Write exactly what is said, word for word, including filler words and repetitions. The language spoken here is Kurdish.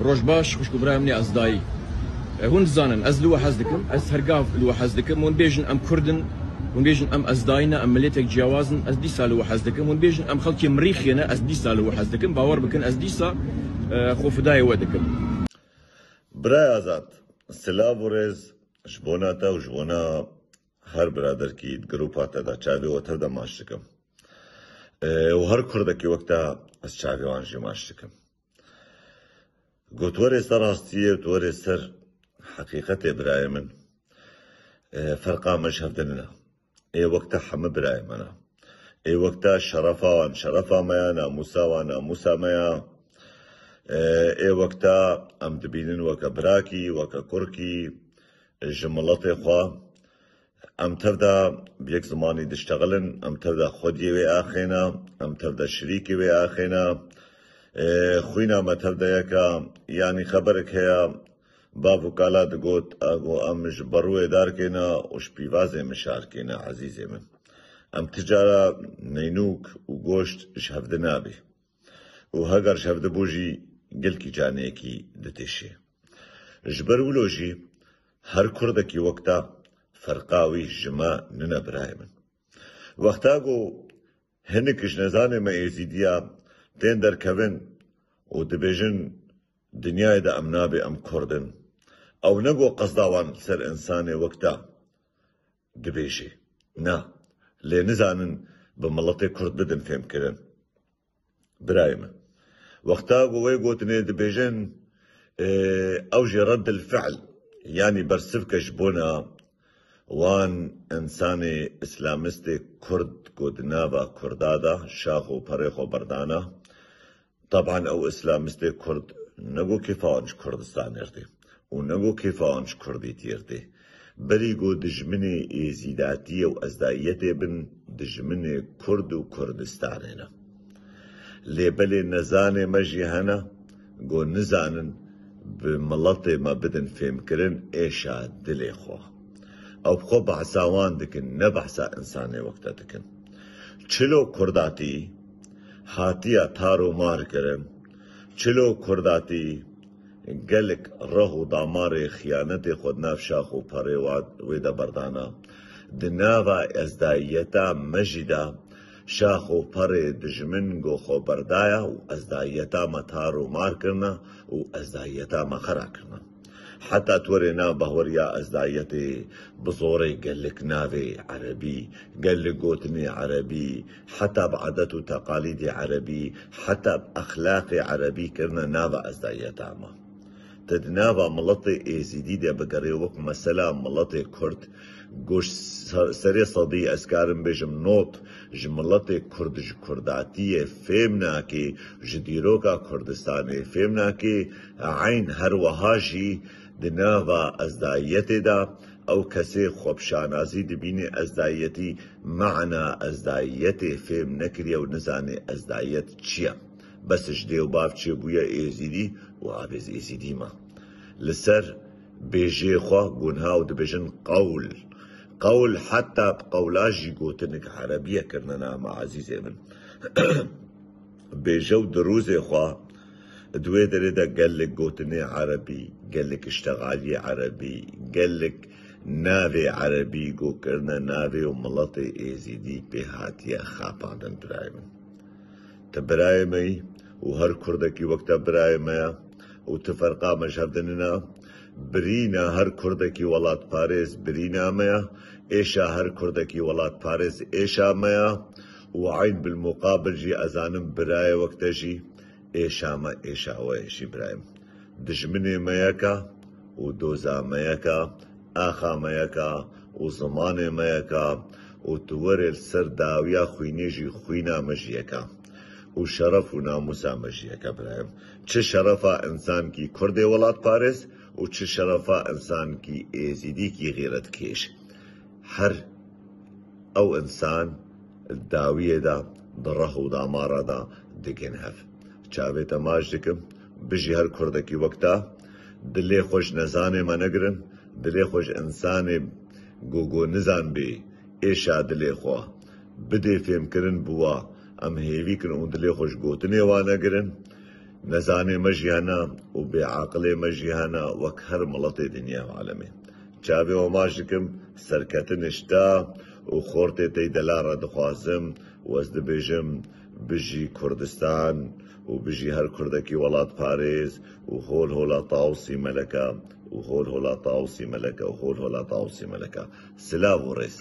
Roj baş, xwişk û birayê min ê ezdayî. E, hûn dizanin, ez li we hez dikim, ez her gav li we hez dikim. Hûn bêjin, em Kurd in, hûn bêjin, em ezdayî ne, em miletek ciyawaz in, ez dîsa li we hez dikim. Hûn bêjin, em xelkê Mirîxê ne, ez dîsa li we hez dikim. Bawer bikin, ez dîsa, e, xwe fidayê we dikim. Birayê Azad, silav û rêz ji bona te û ji bona her biraderkî di grûpa te de, çavê we tev de maç dikim. E, û her Kurdekî wek te ez çavê wan jî maç dikim. Got werê ser rastiyê û tu werê ser heqîqetê birayê min. E, ferqa me ji hev de nine. Ê wek te hemû birayê me ne. Ê wek te şerefa wan şerefa me ya, namûsa wan namûsa me ya. E, ê wek te em dibînin weke birakî, weke kurkî, ji miletê xwe. Em tev de bi yek zimanî diştexilin, em tev de xwediyê wê axêne, em tev de şirîkê wê axêne. E, xwîna me tev de yek e, yanî xeberek heye, bav û kala digot, e, got, em ji berûyê darkêne û ji pîvazê mişarkêne, ezîzê min. Em ti cara neynûk û goşt ji hev de nabî. Û heger ji hev de bû jî gelkî caniyekî ditêşê. Ji ber wilo jî her Kurdekî wek te ferqa wî ji me nine birayê min. Wexta ku hinek ji nezanê me Êzîdiya tên derkevin û dibêjin dinyayê de em nabê em Kurd in. Ew ne ku qesda wan li ser însanê wek te dibêjê. Na, lê nizanin bi miletê Kurd bidin fêmkirin. Birayê min. Wexta ku wê gotinê dibêjin, e, ew jî reddil fi'l, yanî bersivke ji bona wan însanê îslamistê Kurd ku di nava Kurda de şax û perê xwe berdana. Teban ew îslamistê Kurd ne ku kêfa wan ji Kurdistanê re tê û ne ku kêfa wan ji Kurdîtiyê re tê. Berî ku dijminê êzîdatiyê û ezdayiyetê bin, dijminê Kurd û Kurdistanê ne. Lê belê nezanê me jî hene ku nizanin bi miletê me bidin fêmkirin êşa dilê xwe. Ew bi xwe behsa wan dikin, ne behsa însanê wek te dikin. Çilo Kurdatî hatiye tar û mar kirin, çilo Kurdatî gelek reh û damarê xiyanetê xwe di nav şax û perê wa-, wê de berdana. Di nava ezdayiyeta me jî de şax û perê dijmin go xwe berdaya û ezdayiyeta me tar û mar kirine û ezdayiyeta me xera kirine. Heta tu werê nav behweriya ezdayiyetê bi zorê gelek navê erebî, gelek gotinê erebî, heta bi edet û teqalîdê erebî, heta bi exlaqê erebî kirine nava ezdayiyeta me. Te di nava miletê Êzîdî de bigerê wek mesela miletê Kurd, goş ser-, serê sedî ez karim bêjim not ji miletê Kurd, ji Kurdatiyê fêm nake, ji dîroka Kurdistanê fêm nake, eyn her wiha jî di nava ezdayiyetê de ew kesê xwe bi şanazî dibînê ezdayiyetî, mana ezdayiyetê fêm nekiriye û nizanê ezdayiyet çi ye. Bes ji dê û bav çêbûye Êzîdî û avêz Êzîdî ma. Li ser bêjê xwe gunha û dibêjin qewl. Qewl heta bi qewla jî gotinik erebiye kirine na me ezîzê min. Bêje û dirûzê xwe di wê derê de gelek gotinê erebî, gelek iştexaliyê erebî, gelek navê erebî go kirine navê û miletê Êzîdî pê hatiye xapandin birayê min. Ti birayê me yî û her Kurdekî wek te birayê me ye û ti ferqa me ji hev de nina. Birîna her Kurdekî welatparêz birîna me ye. Êşa her Kurdekî welatparêz êşa me ye. Û eyn bil muqabil jî ez zanim birayê wek te jî êşa me êşa we ye jî birayê min. Dijminê me yek e û doza me yek e. Axa me yek e û zimanê me yek e û tu werê li ser dawiya xwînê jî xwîna me jî yek e û şeref û namûsa me jî yek e birayê min. Çi şerefa însankî Kurdê welatparêz û çi şerefa însankî Êzîdîkî xîretkêş. Her ew însan dawiyê de di reh û damara de digin hev. Çavê te maç dikim, bijî her Kurdekî wek te, dilê xwe ji nezanê me negirin, dilê xwe ji însanê go go nizan bê, êşa dilê xwe bidê fêmkirin bi wa, em hêvî kin û dilê xwe ji gotinê wa negirin. Nezanê me jî hene û bêaqilê me jî hene wek her miletê dinya û alemê. Çavê homaj dikim, serketin ji te û xortê te yî delal re dixwazim û ez dibêjim, bijî Kurdistan û bijî her Kurdekî welatparêz û hol hola Tawusî Meleke û hol hola Tawusî Meleke û hol hola Tawusî Meleke. Silav û rêz.